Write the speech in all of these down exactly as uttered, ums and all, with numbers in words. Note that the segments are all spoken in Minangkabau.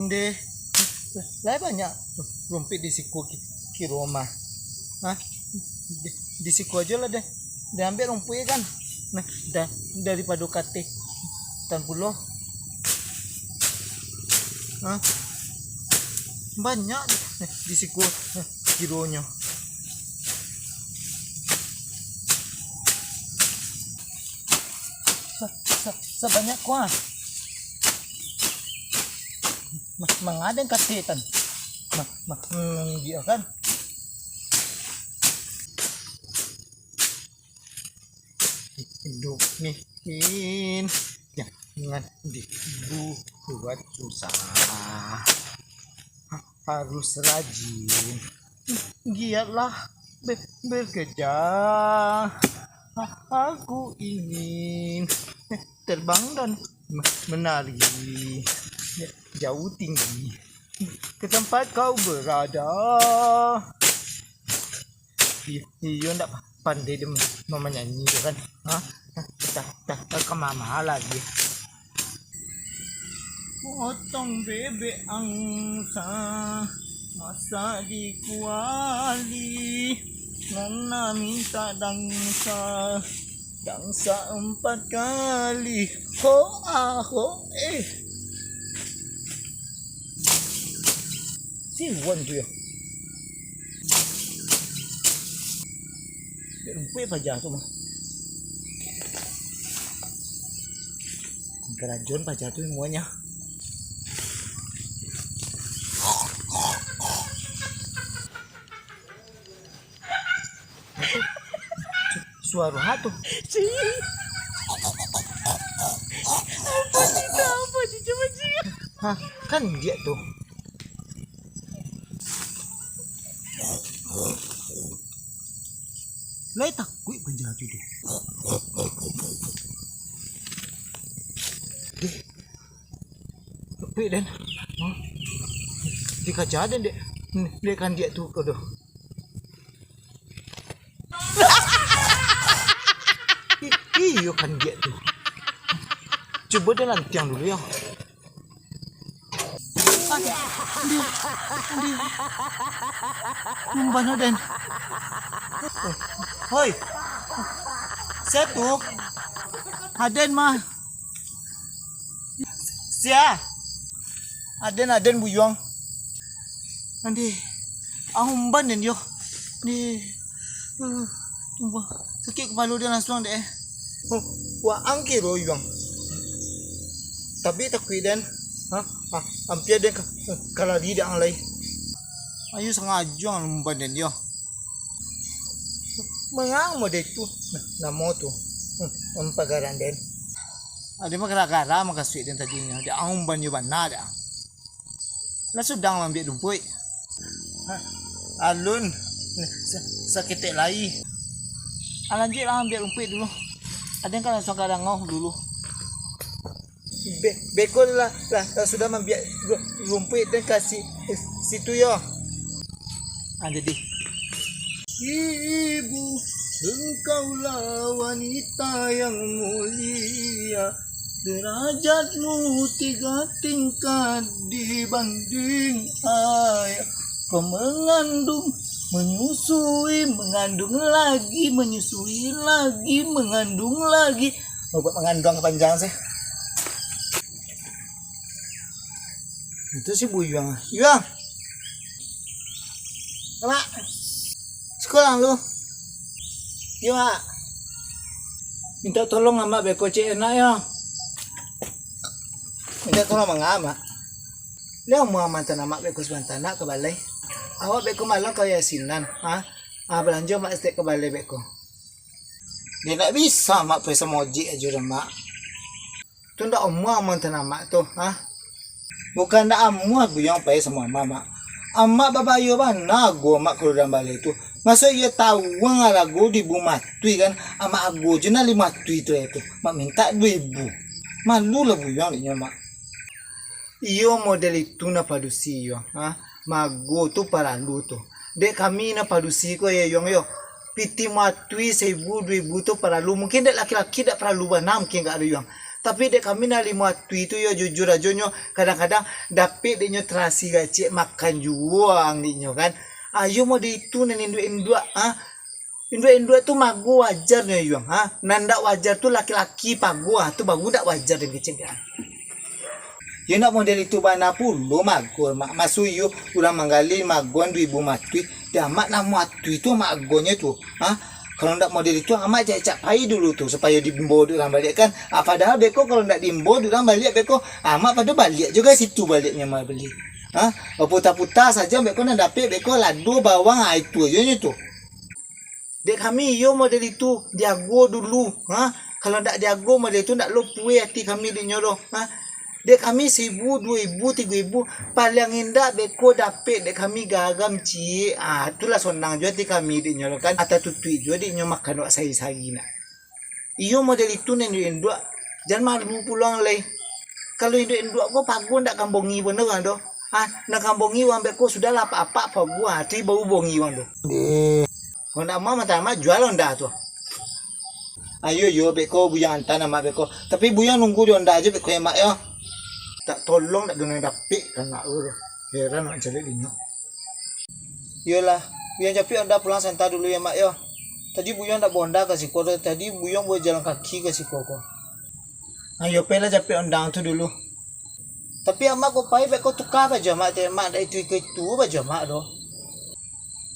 Deh, lai banyak rumpuik di siko ki-, kiro mah. Hah? Di, di siko ajo lah deh. Deh ambiak rumpuik kan. Nah, da-, daripado kateh tan pulo. Hah? Banyak deh di siko, eh, kironyo. Sa-, sa-, sabanyak ko ah. Ma-, mangadang kasetan. Ma-, ma-, mm, dia kan. Hidup miskin, jangan dibuat susah. Harus rajin. Giatlah be-, bekerja. Aku ingin terbang dan me-, menari jauh tinggi ke tempat kau berada. I-, iyo ndak pandai dia ma-, manyanyi tu kan. Ha? Dah, dah, dah ka mama lagi. Potong bebek angsa, masak di kuali, nan minta dangsa, dangsa empat kali. Ho, ah, ho, eh. Si Wan tu yo. Dek rumpuik paja tu mah. Karajon paja tu semuanya. Suaro ha tu. Cik. Apa cik tu? Apa cik? Cuba cik. Hah, kan dia tu. Lai takuik paja tu tu. Deh. Takuik den. Hah? Dikaja den dek, dek kandiak tu ko doh. I-, iyo kandiak tu. Cubo den lantiang dulu yo. Aduh, aduh, aduh. Mambana den. Hoi. Sia tu? Aden mah. Sia? Aden, aden buyuang. Andeh. Aumban den yo. Ni. Uh, tumbang. Sakik kapalo den langsuang dek. Oh, waang kiro yuang. Tapi takuik den. Ha? Ha, ampia den ka, ka lari dek ang lai. Ayo sangajo ang lumban den yo. Mangang model tu na-, namo tu. Hmm, pagaran den. Ado mah gara-gara makasuik den tadinyo. Dek ang umban yo bana dek ang. Lah sudah maambiak lumpuik. Ha, alun. Sa-, saketek lai. Ah, lanjuik lah ambiak lumpuik dulu. Aden kan langsuang ka dangau dulu. Be-, beko lah, lah, lah sudah maambiak ru-, rumpuik den ka si-, situ yo. Ah, jadi. Ibu, engkaulah wanita yang mulia, derajatmu tiga tingkat dibanding ayah. Kau mengandung, menyusui, mengandung lagi, menyusui lagi, mengandung lagi. Mau buat mengandung panjang sih. Itu si Buyuang. Yuang. Mak. Sekolah lu. Yo, Mak. Minta tolong amak beko cek enak yo. Minta tolong manga, Mak? Leh amuah mantan amak beko sabanta nak ka balai. Awak beko malam ka yasinan, ha? Ah, balanjo mak stek ka balai beko. Dia ndak bisa mak pai samo ojek ajo doh, Mak. Tu ndak amuah mantan amak tu, ha? Bukan ndak amuah Buyuang pai samo amak, Mak. Amak babayo bana ago amak kaluar dari balai tu. Maso iyo tawuang arago duo ribu matuih kan, amak ago jo nan limo matuih tu, eh, tu. Mak mintak duo ribu. Malulah Buyuang dek nyo, Mak. Iyo model itu nan padusi iyo, ha? Mago tu paralu tu. Dek kami nan padusi ko, yo, Yuang, yo. Pitih matuih saribu, duo ribu tu paralu. Mungkin dek laki-laki dak paralu bana, mungkin gak ado, Yuang. Tapi dek kami nan limo atuih tu yo, jujur ajo nyo, kadang-kadang dapek dek nyo terasi gacek makan juo ang dek nyo kan. Ayo model itu nan induak-induak, ha? Induak-induak tu mago wajar nyo yuang, ha? Nan ndak wajar tu laki-laki pago, ha? Tu baru ndak wajar dek kecek kan. Yo nak model itu bana pulo mago, mak. Maso iyo urang manggaleh magoan duo ibu matuih, dek amak namo atuih tu magonyo tu, ha? Kalau ndak model itu, amak cak-cak pai dulu tu, supayo diimbo dek urang baliak kan. Ah, padahal beko kalau ndak diimbo dek urang baliak beko, amak pado baliak juo ka situ baliaknyo mambali. Ha? Baputa-puta sajo beko nan dapek beko lado bawang, ah, itu ajo nyo tu. Dek kami iyo model itu, diago dulu, ha? Kalau ndak diago model itu, ndak lo pueh ati kami dek nyo doh, ha? Dek kami saribu, duo ribu, tigo ribu, paliang indak beko dapek dek kami garam ciek. Ah, tu lah sonang juo ati kami dek nyo kan, atau tutuik juo dek nyo makan wak sari-sari nak. Iyo model itu nan induak-induak, jan malu pulang lai. Kalau induak-induak ko pago ndak kambongi pun urang doh. Ah, nak kambongi urang beko sudah lah apak-apak pago, ah, tu baru bongi urang doh. Deh. Kalau ndak mau, macam amak jual onda tu. Ayo yo, beko buyuang anta amak beko. Tapi buyuang nunggu di onda ajo beko yo, mak yo. Tak tolong ndak ado nan dapek ka anak tu. Heran nak caliak dinyo. Iyolah, buyuang capek onda pulang santa dulu yo, mak yo. Tadi buyuang ndak baonda ka siko doh, tadi buyuang bajalan kaki ka siko ko. Ayo, pailah capek onda tu dulu. Tapi amak ko pai, beko tuka baju amak, dek amak ndak itu iko itu baju amak doh.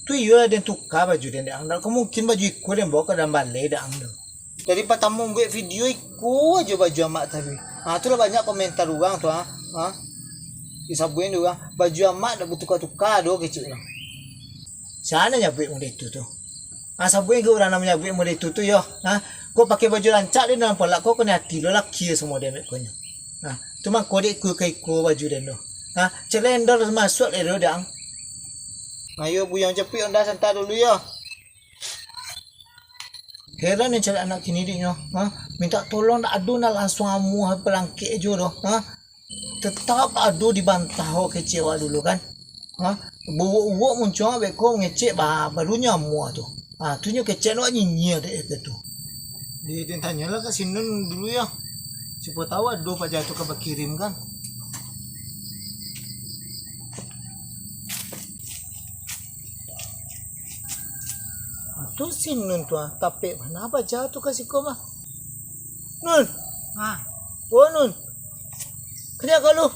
Tu iyolah den tuka baju den, dek ang. Ndak ka mungkin baju iko den bao ka dalam balai, dek ang doh. Dari patamo buek video iko ajo baju amak tadi. Ha, tu lah banyak komentar urang tu, ha. Ha? Disabuik dek urang, baju amak ndak batuka-tuka doh kecek urang. Sia nan nyabuik model itu tu? Ha, sabuik dek urang nan manyabuik model itu tu yo. Ha? Ko pakai baju rancak di dalam polak ko, kanai ati lo laki samo den beko nyo. Ha, tu mangko dek iko ka iko baju den tu. Ha, calendar masuak dek do dang. Ayo buyuang capek onda santa dulu yo. Heran den caliak anak kini dek nyo, ha? Minta tolong ndak ado nak langsuang amuah palangkek jo doh, ha? Tetap ado dibantah awak kecek awak dulu kan, ha? Bauwok-uwok muncuang beko ngecek ba-, baru nyo amuah tu, ha? Tu nyo kecek awak nyinyia dek itu tu. Di, den tanyolah ka si Nun dulu yo, siapo tahu ado paja tu ka bakirim kan. Tu si Nun tu, ah, tapek bana baja tu ka siko mah. Nun. Ha. Oh, Nun. Kanai ka lu?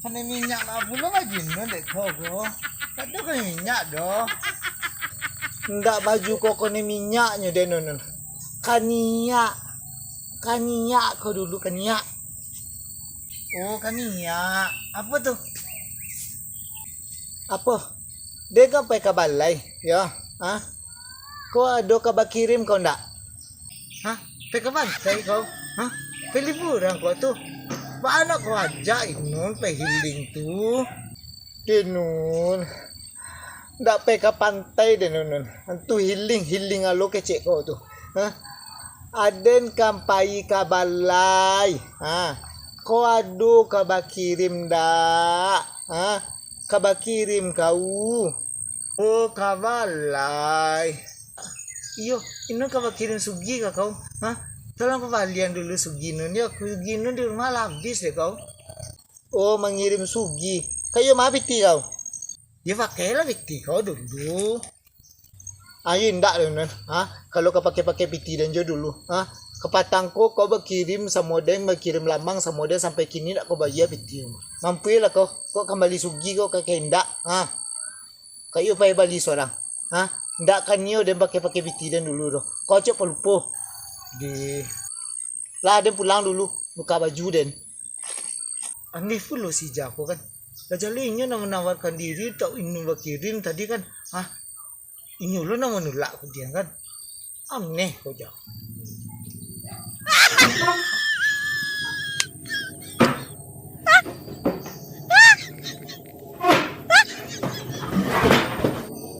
Kanai minyak lah pulo baju Nun dek ko ko. Tak ado kanai minyak doh. Ndak baju ko kanai minyaknyo dek Nun, Nun. Kaniak. Kaniak ko dulu, kaniak. Oh, kaniak. Apo tu? Apo? Dek ka pai ka balai, yo? Ha? Ko ado ka bakirim ko ndak? Ha? Pai ka pantai ko? Ha? Pai liburan ko tu? Baa nak ko ajak Inun pai healing tu? Inun, ndak pai ka pantai den, Nun. Antu healing-healing alo kecek ko tu. Ha? Aden kan pai ka balai. Ha? Ko ado ka bakirim ndak? Ha? Ka bakirim kau? Oh, ka balai. Iyo, Inun ka bakirim sugi ka kau. Ha? Tolong pabalian dulu sugi Nun, yo. Sugi Nun di rumah lah abih dek kau. Oh, mangirim sugi. Ka iyo ma piti kau? Yo, pakailah piti kau dulu. Ayo, indak doh, Nun. Ha? Kalau ka pakai-pakai piti den jo dulu. Ha? Kapatang ko, kau bakirim samo den, bakirim lamang samo den, sampai kini ndak kau bayia piti. Mampuilah kau, kau kambali sugi kau ka, ka indak. Ha? Ka iyo pai bali sorang. Ha? Ndak kan iyo den pakai-pakai piti den dulu doh. Kau acok palupo. Di. Lah, den pulang dulu, buka baju den. Aneh pulo si Ija ko kan. Lah jaleh inyo nan manawarkan diri, tak Inun bakirim tadi kan. Hah? Inyo lo nan manulak ko dian kan. Aneh ko Ija.